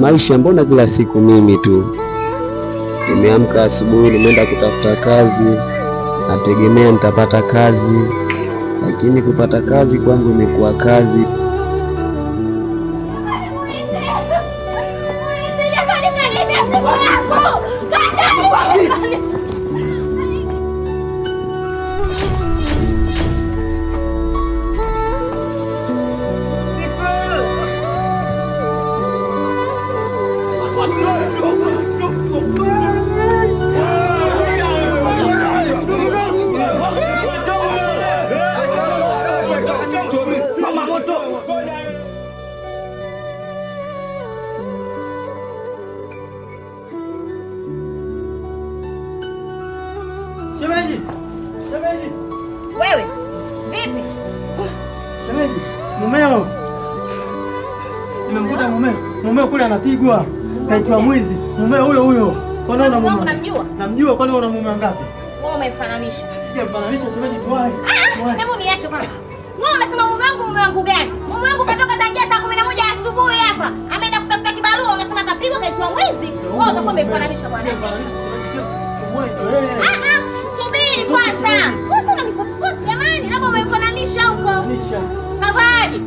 Maisha mbona kila siku mimi tu? Nimeamka asubuhi, nimeenda kutafuta kazi, nategemea nitapata kazi, lakini kupata kazi kwangu imekuwa kazi. Shemeji! Shemeji! Wewe vipi? Shemeji, mumeo. Nimemkuta mumeo. Mumeo kule anapigwa. Kaitwa mwizi. Mumeo huyo huyo. Kwani una mume? Unamjua? Namjua, kwani una mume wangapi? Wewe umemfananisha. Sijamfananisha shemeji, tuwahi. Ah, hebu niache kwanza. Wewe unasema mume wangu, mume wangu gani? Mume wangu katoka tangia saa 11 asubuhi hapa. Ameenda kutafuta kibarua, unasema kapigwa kaitwa mwizi. Wewe utakuwa umemfananisha bwana. Ah ah, subiri kwanza. Wewe unanifosifosi jamani, labda umemfananisha huko. Kavaaje?